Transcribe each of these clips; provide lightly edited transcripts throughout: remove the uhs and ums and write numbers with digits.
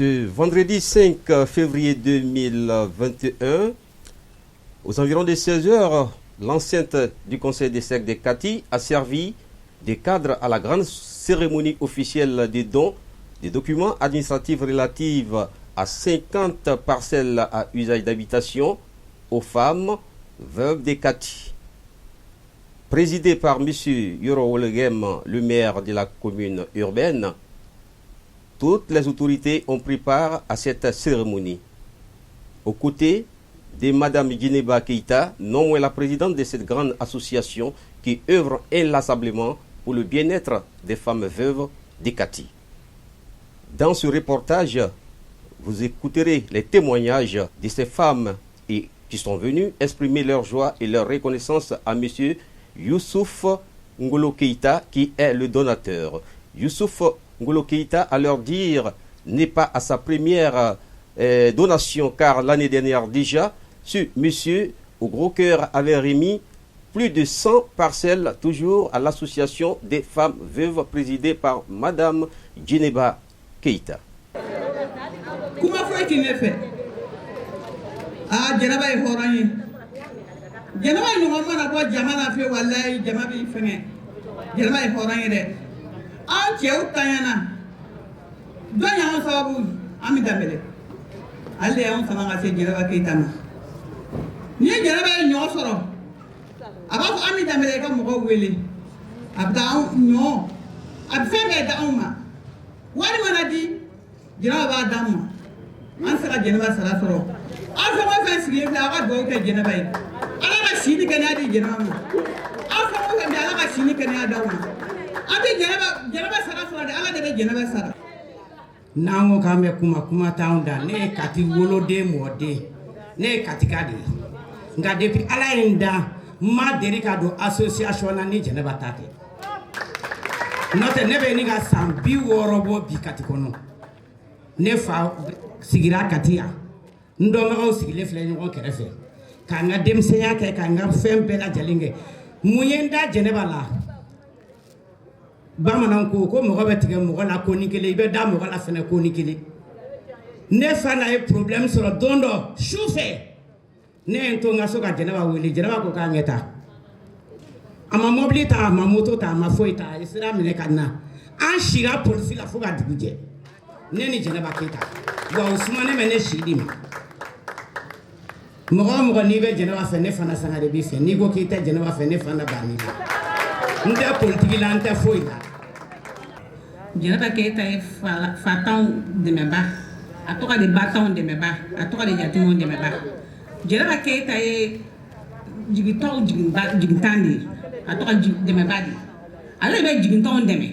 Ce vendredi 5 février 2021, aux environs de 16 heures, l'enceinte du Conseil des cercles de Kati a servi de cadre à la grande cérémonie officielle des dons des documents administratifs relatifs à 50 parcelles à usage d'habitation aux femmes veuves de Kati. Présidé par M. Yoro Wologem, le maire de la commune urbaine, toutes les autorités ont pris part à cette cérémonie. Aux côtés de Mme Djeneba Keita, non moins la présidente de cette grande association qui œuvre inlassablement pour le bien-être des femmes veuves de Kati. Dans ce reportage, vous écouterez les témoignages de ces femmes et qui sont venues exprimer leur joie et leur reconnaissance à M. Youssouf Ngolo Keita, qui est le donateur. Youssouf Ngolo Keita, à leur dire, n'est pas à sa première donation, car l'année dernière déjà, ce monsieur au gros cœur avait remis plus de 100 parcelles toujours à l'association des femmes veuves présidée par Madame Djeneba Keita. Kuma foyi ti ne fɛ. Aa, Jɛnɛba ye hɔrɔn ye. Jɛnɛba ɲɔgɔn mana bɔ jama la fiyewu, walayi, jama b'i fɛngɛ. Jɛnɛba ye hɔrɔn ye dɛ. An cɛw tanyana dɔ y'anw sababu an bɛ danbɛlɛ ale de y'anw sama ka se Jɛnɛba Keyita ma. Ni ye Jɛnɛba ye ɲɔ sɔrɔ, a b'a fɔ an bɛ danbɛlɛ i ka mɔgɔw wele. A bɛ taa anw ɲɔ, a bɛ fɛn bɛɛ di anw ma. Wari mana di, Jɛnɛba b'a d'an ma. An tɛ se ka Jɛnɛba sara sɔrɔ. Aw fɛn o fɛn sigilen filɛ, aw ka dugawu kɛ Jɛnɛba ye. Ala ka si ni kɛnɛya di Jɛnɛba ma. Aw fɛn o fɛn bɛ, Ala ka si ni kɛnɛya d'aw ma. An tɛ Jɛnɛba sara sɔrɔ dɛ, Ala de bɛ Jɛnɛba sara. N'an ko k'an bɛ kuma, kuma t'anw da. Ne ye Kati woloden, mɔden, ne ye Katika de ye. Nka depuis Ala ye n da, n ma deli ka don association na ni Jɛnɛba ta tɛ. N'o tɛ, ne bɛ ni ka san 60 bɔ bi Kati kɔnɔ. Ne fa sigira Kati yan, n dɔnbagaw sigilen filɛ ɲɔgɔn kɛrɛfɛ, k'an ka denmisɛnya kɛ, k'an ka fɛn bɛɛ lajɛlen kɛ. Mun ye n da Jɛnɛba la? Bamananw ko ko mɔgɔ bɛ tigɛ mɔgɔ la ko ni kelen, i bɛ da mɔgɔ la fɛnɛ ko ni kelen. Ne fa n'a ye problème sɔrɔ don dɔ su fɛ, ne ye n to n ka so ka Jɛnɛba wele. Jɛnɛba ko k'a ɲɛ ta. A ma mobili ta, a ma moto ta, a ma foyi ta, a ye sira minɛ ka na. An sira polisi la fo ka dugu jɛ, ne ni Jɛnɛba Keyita. Wa o sumanen bɛ ne si di ma. Mɔgɔ o mɔgɔ n'i bɛ Jɛnɛba fɛ, ne fana Sangare b'i fɛ. N'i ko k'i tɛ Jɛnɛba fɛ, ne fana bann'i la. N tɛ politiki la, n tɛ foyi la. Jɛnɛba Keyita ye fatanw dɛmɛba, a tɔgɔ de batanw dɛmɛba, a tɔgɔ de yatimɛw dɛmɛba. Jɛnɛba Keyita ye jigitɔw jiginba, jigintan de ye, a tɔgɔ dɛmɛba de ye. Ale de bɛ jigintɔnw dɛmɛ.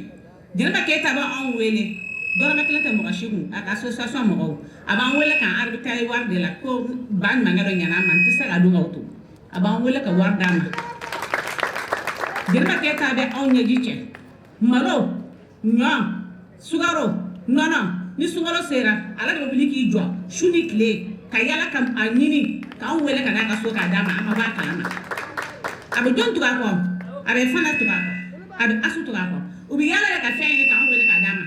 Jɛnɛba Keyita bɛ anw wele, dɔrɔmɛ kelen tɛ mɔgɔ si kun. A ka association mɔgɔw, a b'an wele k'an arbitrer wari de la ko ba ɲumankɛ dɔ ɲɛna an ma, n tɛ se ka dun ka to. A b'an wele ka wari d'an ma. Jɛnɛba Keyita bɛ anw ɲɛji cɛ: malo, ɲɔ, sukaro, nɔnɔ. Ni sunkalo sera, ale de bɛ wuli k'i jɔ su ni tile ka yala ka a ɲini k'anw wele ka n'a ka so k'a d'a ma. An ma bɔ a kalama. A bɛ jɔn tugu a kɔ? A bɛ Fana tugu a kɔ, a bɛ Asu tugu a kɔ. U bɛ yala de ka fɛn ɲini k'anw wele k'a d'a ma.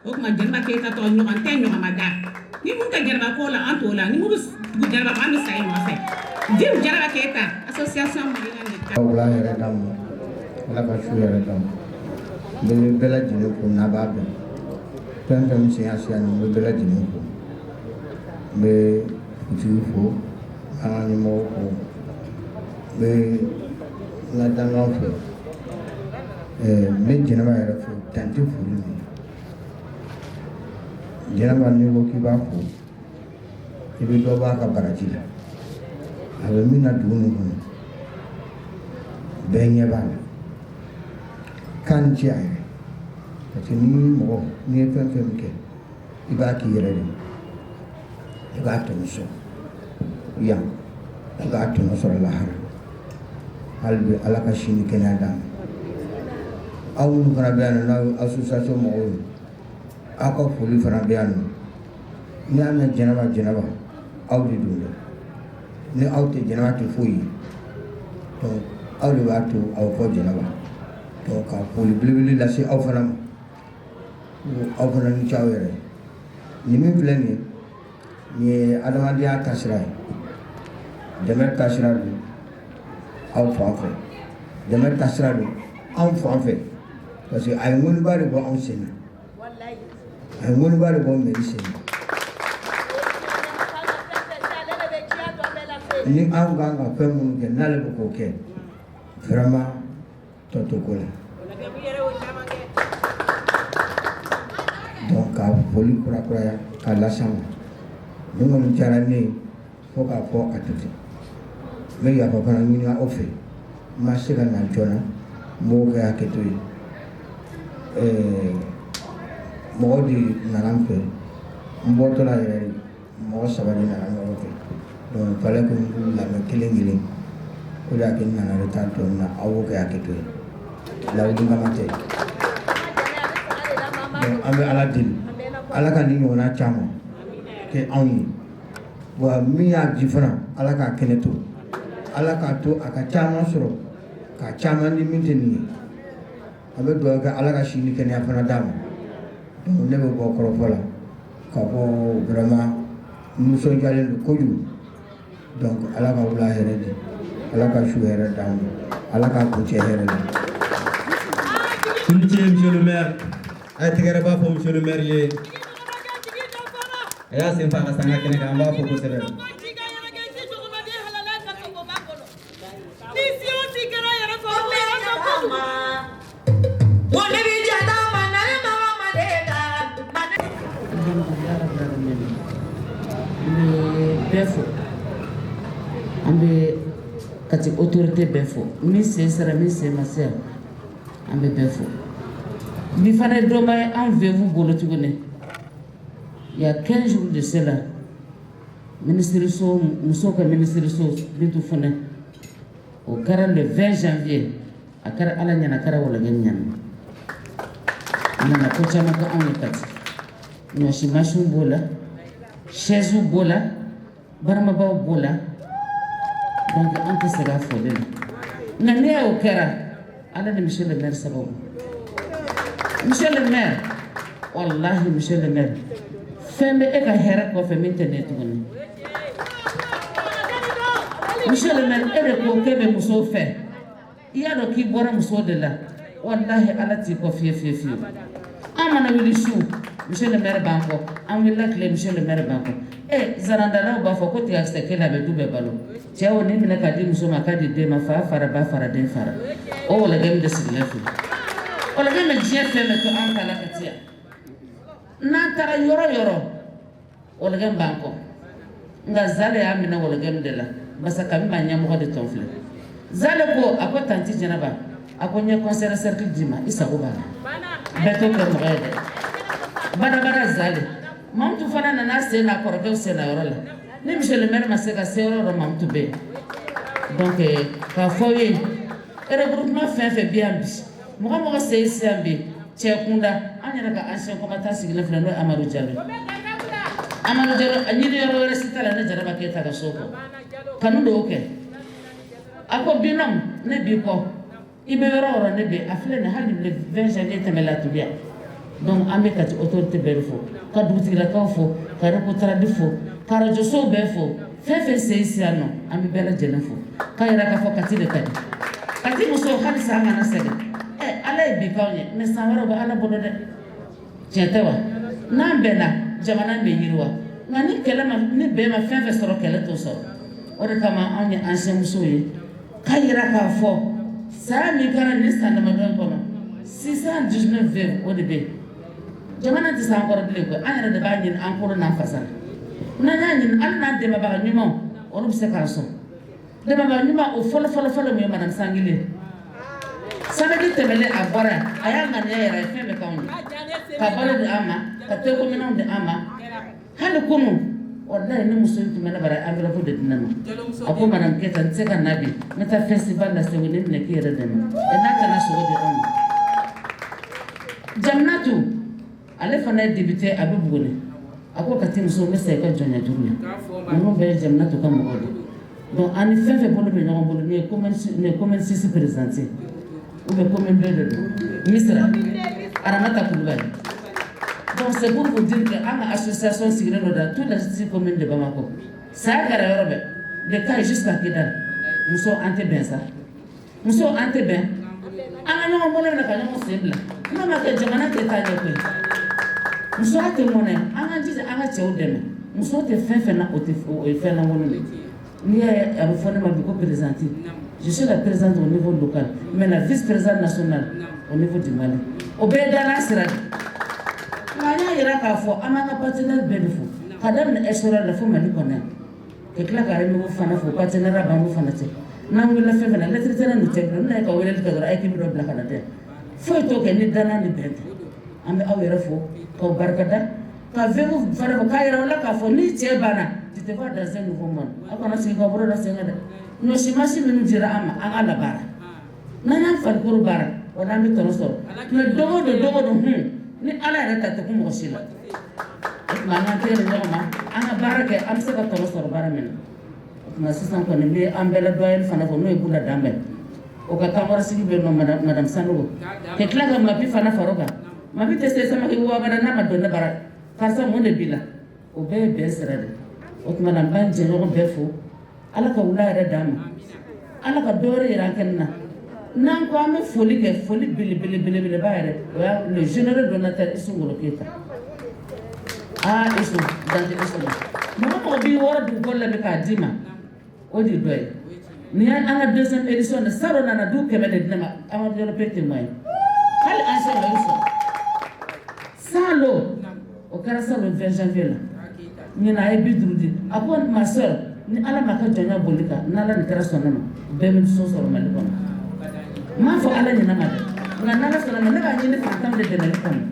O tuma, Jɛnɛba Keyita tɔgɔ ɲɔgɔn tɛ, ɲɔgɔn ma da. Ni mun tɛ Jɛnɛba ko la, an t'o la. Ni mun bɛ tugu Jɛnɛba kɔ, an bɛ sa i nɔfɛ. Dim Jɛnɛba Keyita, association malienne de Ka wula yɛrɛ d'an ma, Ala ka su yɛrɛ d'an ma. N bɛ bɛɛ lajɛlen fo n'a b'a dɔn fɛn fɛn min sen ya siya nin, n bɛ bɛɛ lajɛlen fo. N bɛ dugutigi fo, an ka ɲɛmɔgɔw fo, n bɛ n ka dankanw fo, n bɛ Jɛnɛba yɛrɛ fo. Dan tɛ foli min. Jɛnɛba, n'i ko k'i b'a fo, i bɛ dɔ bɔ a ka baraji la. A bɛ min na dugu nin kɔnɔ, bɛɛ ɲɛ b'a la k'a ni ce a yɛrɛ, parce que ni mɔgɔ n'i ye fɛn fɛn kɛ, i b'a k'i yɛrɛ de ye. I b'a tɔnɔ sɔrɔ yan, i b'a tɔnɔ sɔrɔ lahara. Hali bi, Ala ka si ni kɛnɛya d'an ma. Aw minnu fana bɛ yan nɔ, n'aw ye association mɔgɔw ye, aw ka foli fana bɛ yan nɔ. N'i y'a mɛn Jɛnɛba, Jɛnɛba, aw de don dɛ. Ni aw tɛ, Jɛnɛba tɛ foyi ye. Donc aw de b'a to aw fɔ Jɛnɛba. Donc ka foli belebele lase aw fana ma, ko aw fana ni ce aw yɛrɛ ye. Nin min filɛ nin ye, nin ye adamadenya taasira ye, dɛmɛ taasira don aw fan fɛ, dɛmɛ taasira don anw fan fɛ, parce que a ye ŋɔniba de bɔ anw sen na, a ye ŋɔniba de bɔ mairie sen na. Ni anw kan ka fɛn minnu kɛ, n'ale bɛ k'o kɛ, vraiment tɔ to ko la. Donc ka foli kurakuraya k'a las'an ma. Nin kɔni diyara ne ye fo k'a fɔ a to ten. N bɛ yafa fana ɲini aw fɛ, n ma se ka na joona, n b'o kɛ hakɛto ye. Mɔgɔ de nana n fɛ, n bɔtɔla yɛrɛ mɔgɔ 3 de nana ɲɔgɔn fɛ. Donc il fallait que n k'u lamɛn kelen kelen. O de y'a kɛ n nana retard dɔɔnin na, aw b'o kɛ hakɛto ye. Lawuli kama tɛ. Donc an bɛ Ala deli, Ala ka nin ɲɔgɔnna caman kɛ anw ye. Wa min y'a di fana, Ala k'a kɛnɛ to, Ala k'a to a ka caman sɔrɔ, ka caman di min tɛ nin ye. An bɛ dugawu kɛ Ala ka si ni kɛnɛya fana d'a ma. Donc ne bɛ bɔ kɔrɔfɔ la k'a fɔ vraiment n nisɔndiyalen don kojugu. Donc Ala ka wula hɛrɛ di, Ala ka su hɛrɛ d'an ma, Ala k'a kuncɛ hɛrɛ la. I ni ce, monsieur le maire. A ye tɛgɛrɛ b'a fɔ monsieur le maire ye. A y'a sen fa ka sanga kɛnɛ kan, an b'a fɔ kosɛbɛ. Bɛɛ fo, an bɛ Kati autorité bɛɛ fo, min sen sera, min sen ma se yan, an bɛ bɛɛ fo. Bi fana ye donba ye an veuve bolo tuguni. Il y a 15 jours de cela, ministre so, musow ka ministre so Bintu Fune, o kɛra le 20 janvier, a kɛra Ala ɲɛna, a kɛra Wɔlɔgɛ ɲɛna. A nana ko caman kɛ anw ye Kati. Ɲɔsi masiw b'o la, chaise b'o la, baramabaw b'o la. Donc an tɛ segin a fɔli la. Nka n'i y'o kɛra, Ala ni monsieur le maire sababu. Monsieur le maire, wallahi monsieur le maire, fɛn bɛ e ka hɛrɛ kɔfɛ min tɛ ne tuguni. Monsieur le maire, e de ko k'e bɛ musow fɛ. I y'a dɔn k'i bɔra musow de la. Wallahi Ala t'i kɔ fiye fiye fiye. An mana wuli su, monsieur le maire b'an kɔ. An wulila tile, monsieur le maire b'an kɔ. Zarandalaw b'a fɔ ko tigakisɛ kelen a bɛ du bɛɛ balo. Cɛ o ni minɛ k'a di muso ma, k'a di den ma, fa fara ba fara den fara. O wɔlɔkɛ min de sigilen filɛ. Wɔlɔkɛ bɛ diɲɛ fɛn bɛɛ to an ta la ka tiya. N'an taara yɔrɔ yɔrɔ, wɔlɔkɛ b'an kɔ. Nka Zale y'a minɛ wɔlɔkɛ min de la, barisa kabi maa ɲɛmɔgɔ de tɔn filɛ. Zale ko a ko tanti Jɛnɛba, a ko n ye conseil de cercle d'i ma, i sago b'a la. Bɛɛ t'o kɛ mɔgɔ ye dɛ. Badabada Zale. Mamutu fana nana sen n'a kɔrɔkɛw sen na yɔrɔ la. Ni monsieur le maire ma se ka se yɔrɔ yɔrɔ, Mamutu bɛ yen. Donc k'a fɔ aw ye, regroupement fɛn fɛn bɛ yan bi, mɔgɔ mɔgɔ sen se yan bi, cɛ kunda, an yɛrɛ ka ancien combattant sigilen filɛ, n'o ye Amadu Jalo. Amadu Jalo, a ɲini yɔrɔ wɛrɛ si t'a la ne Jɛnɛba Keyita ka so kɔ. Kanu de y'o kɛ. A ko binôme, ne b'i kɔ. I bɛ yɔrɔ o yɔrɔ ne bɛ, a filɛ nin hali le 20 janvier tɛmɛla a tun bɛ yan. Donc an bɛ Kati autorité bɛɛ de fo, ka dugutigilakaw fo, ka Recotrade fo, ka radio sow bɛɛ fo, fɛn fɛn sen sera nɔ, an bɛ bɛɛ lajɛlen fo. K'a yira k'a fɔ Kati de ka di. Kati musow halisa an kana sɛgɛn. Ala ye bi k'anw ye, mais san wɛrɛ o bɛ Ala bolo dɛ. Tiɲɛ tɛ wa? N'an bɛnna, jamana bɛ yiriwa. Nka ni kɛlɛ ma, ni bɛn ma fɛn fɛn sɔrɔ, kɛlɛ t'o sɔrɔ. O de kama anw ye ancien musow ye. K'a yira k'a fɔ saya min kɛra nin san damadɔ in kɔnɔ, 619 veuves o de bɛ yen. Jamana tɛ s'an kɔrɔ bilen koyi, an yɛrɛ de b'a ɲini an kolo n'an fasa la. N'an y'a ɲini, hali n'an dɛmɛbaga ɲumanw, olu bɛ se k'an sɔn. Dɛmɛbaga ɲuman o fɔlɔ fɔlɔ fɔlɔ min ye madame Sangile. Samedi tɛmɛnen a bɔra yan, a y'a ŋaniya yɛrɛ, a ye fɛn bɛɛ k'anw ye. Ka balo di an ma, ka tekominɛnw di an ma. Hali kunun, wallahi ne muso in tun bɛ ne bara enveloppe de di ne ma. A ko madame Keyita, n tɛ se ka na bi, n bɛ taa festival la Segu, ne minɛ k'i yɛrɛ dɛmɛ. N'a kana sogo di anw ma. Jaminatu, ale fana ye député, a bɛ Buguni. A ko Kati muso, n bɛ sa i ka jɔnya juru la. Ninnu bɛɛ ye Jaminatu ka mɔgɔw de. Donc an ni fɛn fɛn bolo bɛ ɲɔgɔn bolo, nin ye commune 6 présidente ou bien commune 2 de don. Misira, Aramata Kulubali. Donc c'est pour vous dire que an ka association sigilen don dans toutes les six communes de Bamako. Saya kɛra yɔrɔ bɛɛ, de Kayes jusqu'à Kidal. Muso, an tɛ bɛn sa, muso, an tɛ bɛn. An ka ɲɔgɔn bolo minɛ ka ɲɔgɔn sen bila. N'o ma kɛ, jamana tɛ taa ɲɛ koyi. Musoya tɛ mɔnɛ. An ka jija, an ka cɛw dɛmɛ. Muso tɛ fɛn fɛn na, o tɛ, o ye fɛn lankolon de ye. N'i y'a ye a bɛ fɔ ne ma bi ko présidente, je suis la présidente au niveau local, mais la vice-présidente nationale au niveau du Mali, o bɛɛ ye danaya sira de. Nka an y'a yira k'a fɔ an b'an ka partenaire bɛɛ de fo, ka daminɛ SORA la fo Mali kɔnɔ yan, ka tila ka RMO fana fo. Partenariat b'an n'u fana cɛ. N'an wulila fɛn fɛn na, lettre tɛ ne n'u cɛ bilen. N'a ye ka weleli kɛ dɔrɔn, a équipe dɔ bila ka na dɛ. Foyi t'o kɛ ni danaya ni bɛn tɛ. An bɛ aw yɛrɛ fo k'aw barikada, ka veuve fana fo, k'a yɛrɛ la k'a fɔ ni cɛ banna, tu te vois dans un nouveau monde. Aw kana sigi k'aw bolo da sen kan dɛ. Ɲɔsi minnu dira an ma, an ka labaara. N'an y'an farikolo baara, wala an bɛ tɔnɔ sɔrɔ. Mais don o don, don o don, ni Ala yɛrɛ ta tɛ kun mɔgɔ si la. O tuma an k'an tɛgɛ di ɲɔgɔn ma, an ka baara kɛ, an bɛ se ka tɔnɔ sɔrɔ baara min na. O tuma sisan kɔni, n bɛ an bɛɛ la doyen fana fɔ, n'o ye Bula Danbɛ, o ka kankɔrɔ sigi bɛ nɔ, madame Sanogo, ka tila ka Mapi fana fara o kan. Mapi tɛ se samaki wabada n'a ma don ne bara. Karisa, mun de b'i la? O bɛɛ ye bɛn sira de. O tuma na, n b'an jɛɲɔgɔn bɛɛ fo. Ala ka wula yɛrɛ d'an ma, Ala ka dɔ wɛrɛ yira an kɛnɛ na. N'an ko an bɛ foli kɛ, foli belebele belebeleba yɛrɛ, o y'a le généreux donateur Isu Ngolo Keyita. Aa, Isu dante, Isu la mɔgɔ mɔgɔ b'i wɔɔrɔ dugukolo la bi k'a d'i ma, o de ye dɔ ye. Nin y'an ka deuxième édition de salon nana du 100 de di ne ma. Amadu Jalo pe témoin, hali ancien o y'o sɔrɔ salon. O kɛra salon 20 janvier la. Ɲinan a ye 50 di. A ko ma sœur, ni Ala ma ka jɔnya boli kan, n'Ala nin kɛra sɔnna ma, bɛɛ bɛ so sɔrɔ Mali kɔnɔ. N m'a fɔ Ala ɲinɛ ma dɛ, nka n'Ala sɔnna ma, ne b'a ɲini fantanw de dɛmɛli kama.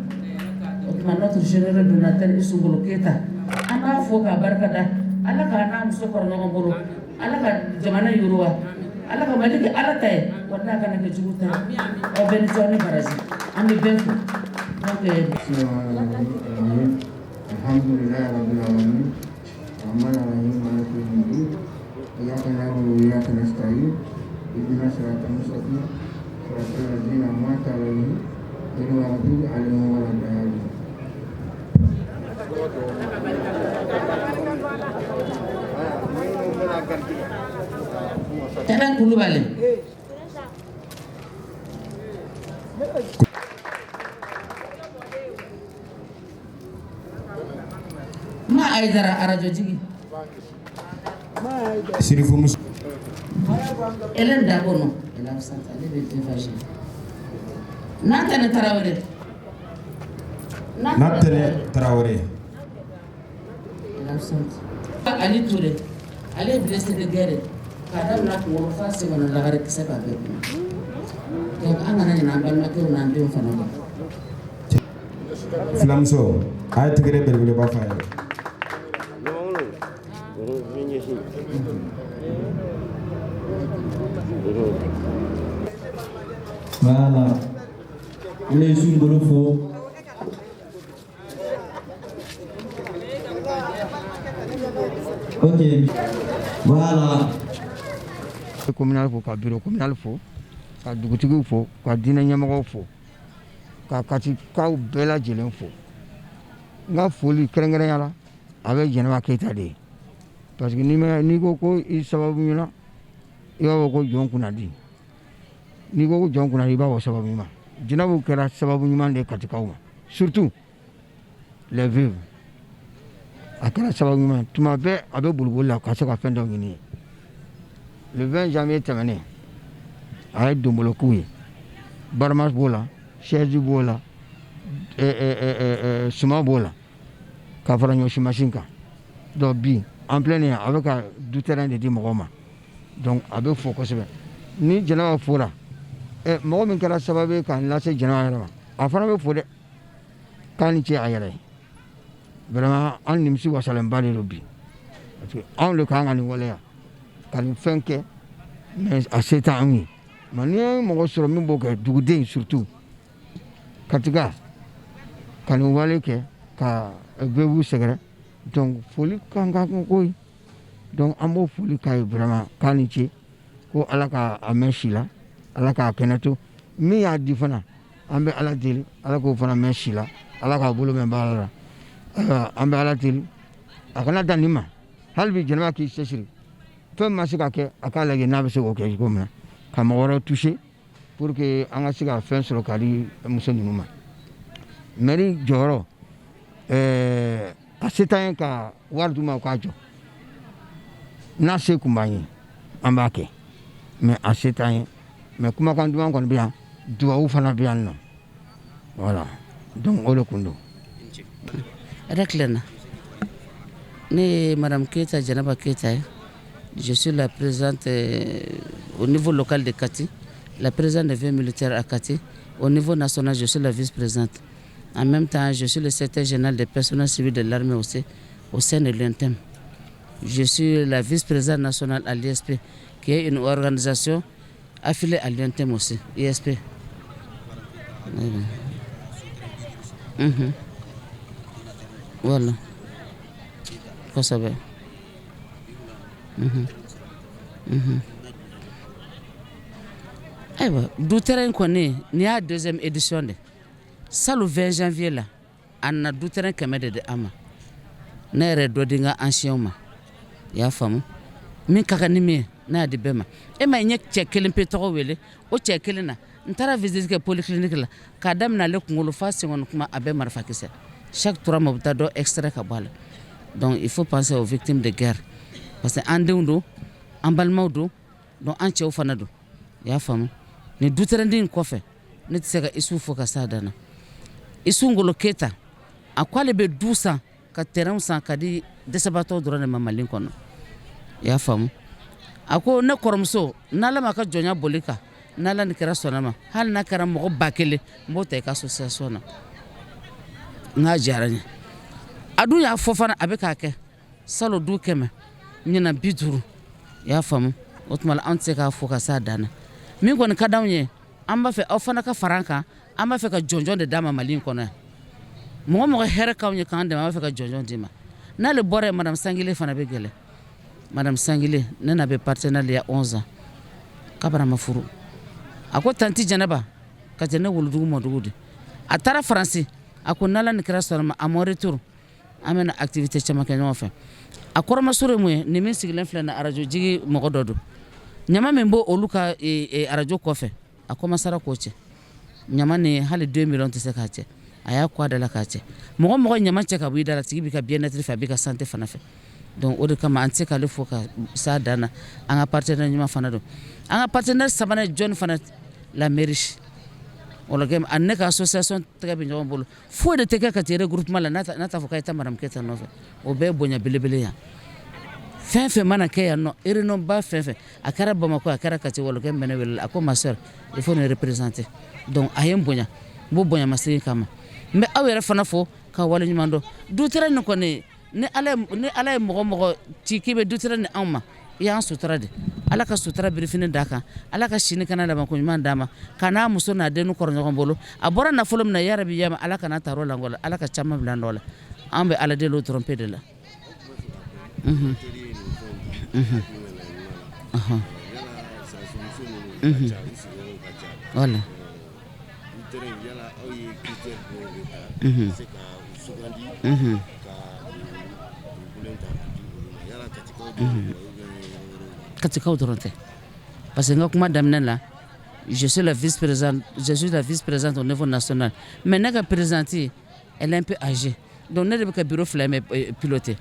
O tuma notre généreux donateur Isu Ngolo Keyita, an b'a fɔ k'a barika da. Ala k'a n'a muso kɔrɔ ɲɔgɔn bolo. Ala ka jamana yiriwa. Ala ka Mali kɛ Ala ta ye, walahi a kana kɛ jugu ta ye. Aw bɛɛ ni ce, aw ni baraji. An bɛ bɛɛ fo. Donc الحمد لله رب العالمين الرحمن الرحيم مالك يوم الدين إياك نعبد وإياك نستعين اهدنا الصراط المستقيم صراط الذين أنعمت عليهم غير المغضوب عليهم ولا الضالين. Tɛnɛn Kulubali. Ma Ayidara arajo jigi. Sirifu Musa. Hélène Dabo, non, elle est absente, ale bɛ Évangile. Nantɛnɛ Tarawele. Natɛnɛ Tarawele. Elle est absente. Ali Touré, ale ye blessé de guerre ye k'a daminɛ kunkolo f'a sen kɔnɔ, lagare kisɛ b'a bɛɛ kɔnɔ. Donc an kana ɲinɛ an balimakɛw n'an denw fana kɔ. Filamuso, a ye tɛgɛrɛ belebeleba f'a ye. Voilà. An bɛ Isu Ngolo fo. Ok. Voilà. Communal fo, ka bureau communal fo, ka dugutigiw fo, ka diinɛ ɲɛmɔgɔw fo, ka Katikaw bɛɛ lajɛlen fo. N ka foli kɛrɛnkɛrɛnya la, a bɛ Jɛnɛba Keyita de ye, parce que n'i ko ko i sababu ɲuman, i b'a fɔ ko jɔn kunnadi. N'i ko ko jɔn kunnadi, i b'a fɔ sababu ɲuman. Jɛnɛbu kɛra sababu ɲuman de ye Katikaw ma, surtout les veuves. A kɛra sababu ɲuman, tuma bɛɛ a bɛ boliboli la ka se ka fɛn dɔ ɲini ye. Le 20 janvier tɛmɛnen, a ye donbolo k'u ye. Barama b'o la, chaise b'o la, suman b'o la, ka fara ɲɔsi machine kan. Donc bi en plein air, a bɛ ka du terrain de di mɔgɔw ma. Donc a bɛ fo kosɛbɛ. Ni Jɛnɛba fora, mɔgɔ min kɛra sababu ye k'an lase Jɛnɛba yɛrɛ ma, a fana bɛ fo dɛ, k'a ni ce a yɛrɛ ye. Vraiment, an nimisi wasalenba de don bi, parce que anw de kan ka nin waleya ka nin fɛn kɛ, mais a se t'anw ye. Mais n'i ye mɔgɔ sɔrɔ min b'o kɛ, duguden surtout Katika, ka nin wale kɛ ka veuve sɛgɛrɛ, donc foli kan ka kɛ ko ye. Donc an b'o foli k'a ye vraiment, k'a ni ce, ko Ala ka a mɛn si la, Ala k'a kɛnɛ to. Min y'a di fana, an bɛ Ala deli, Ala k'o fana mɛn si la. Ala k'a bolo mɛn baara la. Ayiwa, an bɛ Ala deli a kana dan nin ma. Hali bi Jɛnɛba k'i cɛsiri, fɛn ma se ka kɛ, a k'a lajɛ n'a bɛ se k'o kɛ cogo min na ka mɔgɔ wɛrɛw toucher pour que an ka se ka fɛn sɔrɔ k'a di muso ninnu ma. Mairie jɔyɔrɔ, a se t'an ye ka wari d'u ma u k'a jɔ. N'a se tun b'an ye, an b'a kɛ, mais a se t'an ye. Mais kumakan duman kɔni bɛ yan, duwawu fana bɛ yan nɔ. Voilà, donc o de kun don. Hɛrɛ tilenna. Ne ye Madame Keita Jɛnɛba Keita ye. Je suis la présidente au niveau local de Kati, la présidente des veuves militaires à Kati. Au niveau national, je suis la vice-présidente. En même temps, je suis le secrétaire général des personnels civils de l'armée aussi, au sein de l'UNTM. Je suis la vice-présidente nationale à l'ISP, qui est une organisation affiliée à l'UNTM aussi, ISP. Voilà. Kosɛbɛ. Ayiwa, du terrain kɔni, nin y'a deuxième édition de. Salon 20 janvier la, a nana du terrain 100 de di an ma. Ne yɛrɛ dɔ di n ka anciens ma, i y'a faamu, min ka kan ni min ye, ne y'a di bɛɛ ma. E ma ye, n ye cɛ kelen pe tɔgɔ wele, o cɛ kelen na n taara visite kɛ polyclinique la, k'a daminɛ ale kunkolo f'a senkɔni kuma, a bɛɛ marifakisɛ. Chaque 3 mois, u bɛ taa dɔ extrait ka bɔ a la. Donc il faut penser aux victimes de guerre, parce que an denw don, an balimaw don, donc an cɛw fana don, i y'a faamu. Nin du terrain in kɔfɛ, ne tɛ se ka Isu fo ka s'a dan na. Isu Ngolo Keyita, a ko ale bɛ du san ka terrain san ka di dɛsɛbaatɔw dɔrɔn de ma Mali kɔnɔ, i y'a faamu. A ko ne kɔrɔmuso, n'Ala ma ka jɔnya boli kan, n'Ala ni kɛra sɔnna ma, hali n'a kɛra mɔgɔ 1000, n b'o ta i ka association na. N k'a diyara n ye. A dun y'a fɔ fana, a bɛ k'a kɛ. Salon du 100, ɲinan 50, i y'a faamu. O tuma an tɛ se k'a fɔ ka s'a dan na. Min kɔni ka d'anw ye, an b'a fɛ aw fana ka fara an kan. An b'a fɛ ka jɔnjɔn de d'a ma Mali in kɔnɔ yan. Mɔgɔ mɔgɔ hɛrɛ k'anw ye k'an dɛmɛ, an b'a fɛ ka jɔnjɔn d'i ma. N'ale bɔra yen, Madame Sangile fana bɛ gɛlɛn. Madame Sangile, ne n'a bɛ partenariat il y a 11 ans, kabara ma furu. A ko tantie Jɛnɛba ka tɛ ne wolodugu mɔdugu de. A taara Faransi, a ko n'Ala ni kɛra sɔnna ma, à mon retour, an bɛna activité caman kɛ ɲɔgɔn fɛ. A kɔrɔmasuru ye mun ye? Nin min sigilen filɛ nin, arajo jigi mɔgɔ dɔ don. Ɲama min b'o olu ka arajo kɔfɛ, a commencera k'o cɛ. Ɲama ni hali 2 millions tɛ se k'a cɛ, a y'a kɔ a da la k'a cɛ. Mɔgɔ mɔgɔ ɲama cɛ ka bɔ i da la, tigi b'i ka bien-être fɛ, a b'i ka santé fana fɛ. Donc o de kama an tɛ se k'ale fo ka s'a dan na. An ka partenaire ɲuman fana don. An ka partenaire sabanan ye jɔnni fana? La mairie. A ne ka association tɛgɛ bɛ ɲɔgɔn bolo, foyi de tɛ kɛ ka taa regroupement la n'a t'a fɔ k'a ye taa Madame Keyita nɔfɛ. O bɛɛ ye bonya belebele yan. Fɛn fɛn mana kɛ yan nɔ, réunion ba fɛn fɛn, a kɛra Bamakɔ, a kɛra Kati, Wɔlɔkɛ bɛ ne wele, a ko: "Ma sœur, il faut nous représenter." Donc a ye n bonya, n b'o bonya masegin kama. N bɛ aw yɛrɛ fana fo ka waleɲuman dɔn. Du terrain nin kɔni, ni Ala ye mɔgɔ mɔgɔ ci k'i bɛ du terrain ni anw ma, i y'an sutura de. Ala ka sutura birifini d'a kan, Ala ka sini kana labanko ɲuman d'a ma, ka n'a muso n'a den kɔrɔ ɲɔgɔn bolo. A bɔra nafolo min na, yarabi yama, Ala kana taar'o langɔ, Ala ka caman bila nɔ la. An bɛ Ala deli o dɔrɔn pe de la. Voilà. Katikaw dɔrɔn tɛ, parce que n ka kuma daminɛ la, je suis la vice-présidente, je suis la vice-présidente au niveau national, mais ne ka présidente, elle est un peu âgée, donc ne de bɛ ka bureau fila in bɛ piloter,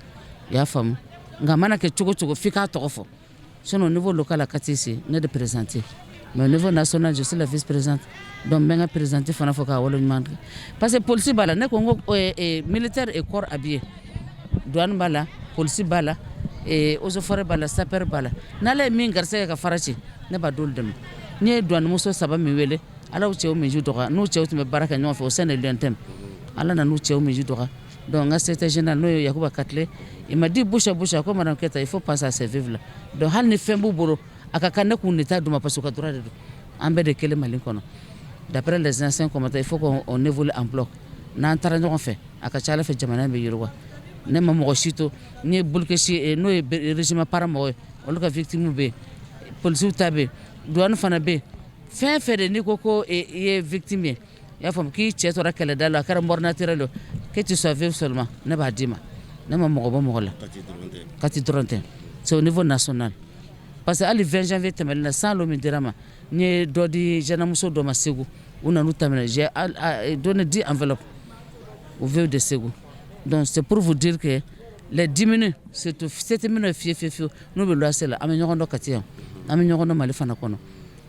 i y'a faamu. Nka a mana kɛ cogo cogo, f'i k'a tɔgɔ fɔ. Sinon au niveau local à Kati ici, ne de présidente, mais au niveau national, je suis la vice-présidente. Donc n bɛ n ka présidente fana fɔ k'a waleɲuman dɔn, parce que polisi b'a la. Ne ko n ko militaire et corps habillé, douane b'a la, polisi b'a la, eaux et forêt b'a la, sapeur b'a la. N'ale ye min garisɛgɛ ka fara ci, ne b'a d'olu de ma. N ye douane muso saba min wele, Ala y'u cɛw misi dɔgɔya, n'u cɛw tun bɛ baara kɛ ɲɔgɔn fɛ au sein de l'UNTM, Ala nan'u cɛw misi dɔgɔya. Donc n ka secrétaire général, n'o ye Yakuba Katile, il m'a dit bouche à bouche, ko Madame Keyita, il faut penser à ces veuves là. Donc hali ni fɛn b'u bolo, a ka kan ne k'u nita d'u ma, parce que u ka droit de don. An bɛɛ de kelen Mali kɔnɔ. D'après les anciens combattants, il faut qu'on évolue en bloc. N'an taara ɲɔgɔn fɛ, a ka ca Ala fɛ, jamana in bɛ yiriwa. Ne ma mɔgɔ si to. N ye Boulkessi, n'o ye régiment para mɔgɔ ye, olu ka victime bɛ yen, polisiw ta bɛ yen, douane fana bɛ yen. Fɛn fɛn de n'i ko ko i ye victime ye. I y'a faamu, k'i cɛ tora kɛlɛda la, a kɛra mort naturelle, que tu sois veuve seulement, ne b'a d'i ma. Ne ma mɔgɔ bɔ mɔgɔ la. Kati dɔrɔn tɛ, c'est au niveau national, parce que hali 20 janvier tɛmɛnen na, 100 lots min dira ma, n ye dɔ di jeunemuso dɔ ma Segu, u nan'u ta minɛ. J'ai donné 10 enveloppes aux veuves de Segu. Donc c'est pour vous dire que les diminués, surtout se tɛ minnu ye fiye fiye fiyewu, n'u bɛ loyer la, an bɛ ɲɔgɔn dɔn Kati yan, an bɛ ɲɔgɔn dɔn Mali fana kɔnɔ,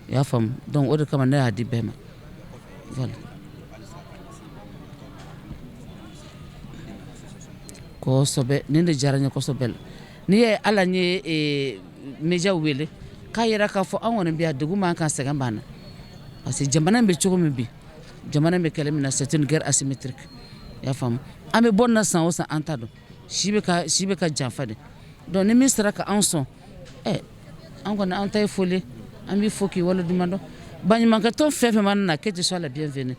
i y'a faamu. Donc o de kama ne y'a di bɛɛ ma, voilà. Kosɛbɛ, nin de diyara n ye kosɛbɛ. N'i ye ala n ye média wele k'a yira k'a fɔ an kɔni bɛ yan, degun b'an kan, sɛgɛn b'an na, parce que jamana in bɛ cogo min bi, jamana in bɛ kɛlɛ min na, c'est une guerre asymétrique, i y'a faamu. An bɛ bɔ nin na san o san, an t'a dɔn, si bɛ ka janfa de. Donc ni min sera ka anw sɔn, ɛ, an kɔni an ta ye foli, an b'i fo k'i waleɲuman dɔn. Baɲumankɛtɔn fɛn fɛn mana na, que tu sois la bienvenue.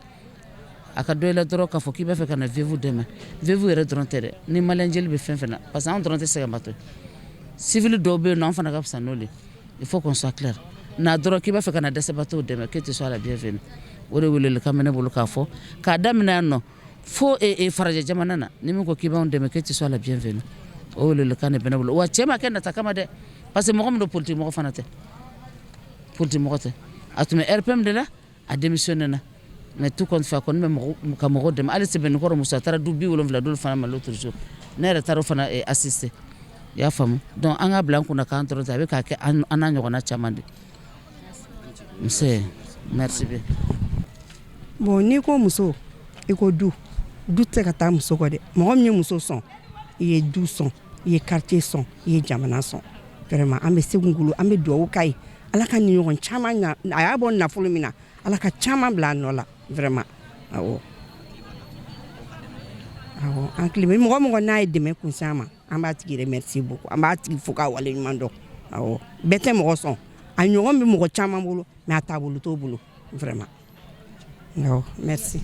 A ka dɔ i la dɔrɔn k'a fɔ k'i b'a fɛ ka na veuve dɛmɛ. Veuve yɛrɛ dɔrɔn tɛ dɛ, ni maliyɛn jeli bɛ fɛn fɛn na, parce que an dɔrɔn tɛ sɛgɛnbatɔ ye, civil dɔw bɛ yen nɔ, an fana ka fisa n'olu ye. Il faut qu'on soit clair. Na dɔrɔn k'i b'a fɛ ka na dɛsɛbaatɔw dɛmɛ, que tu sois la bienvenue. O de welelikan bɛ ne bolo k'a fɔ, k'a daminɛ yan nɔ fo farajɛ jamana na, ni min ko k'i b'anw dɛmɛ, que tu sois la bienvenue. O welelikan de bɛ ne bolo. Wa cɛ ma kɛ nata kama dɛ, parce que mɔgɔ min don, politique mɔgɔ fana tɛ, politique mɔgɔ tɛ. A tun bɛ RPM de la, a démissionné na, mais tout compte fait, a kɔni bɛ mɔgɔ ka mɔgɔw dɛmɛ. Hali Sɛbɛnnikɔrɔ muso, a taara du 70 d'olu fana ma l'autre jour, ne yɛrɛ taara o fana assister, i y'a faamu. Donc an k'a bila an kunna k'an dɔrɔn tɛ, a bɛ k'a kɛ an n'a ɲɔgɔnna caman de. Nse, merci bien. Bon, n'i ko muso, i ko du. Du tɛ se ka taa muso kɔ dɛ. Mɔgɔ min ye muso sɔn, i ye du sɔn, i ye quartier sɔn, i ye jamana sɔn. Vraiment, an bɛ Segu Ngolo, an bɛ dugawu k'a ye, Ala ka nin ɲɔgɔn caman ɲa. A y'a bɔ nafolo min na, Ala ka caman bila a nɔ la, vraiment. Awɔ, awɔ, an hakili bɛ mɔgɔ mɔgɔ n'a ye dɛmɛ kun se an ma, an b'a tigi remercier beaucoup, an b'a tigi fo k'a waleɲuman dɔn. Awɔ, bɛɛ tɛ mɔgɔ sɔn, a ɲɔgɔn bɛ mɔgɔ caman bolo, mais a taabolo t'o bolo, vraiment. Awɔ, merci.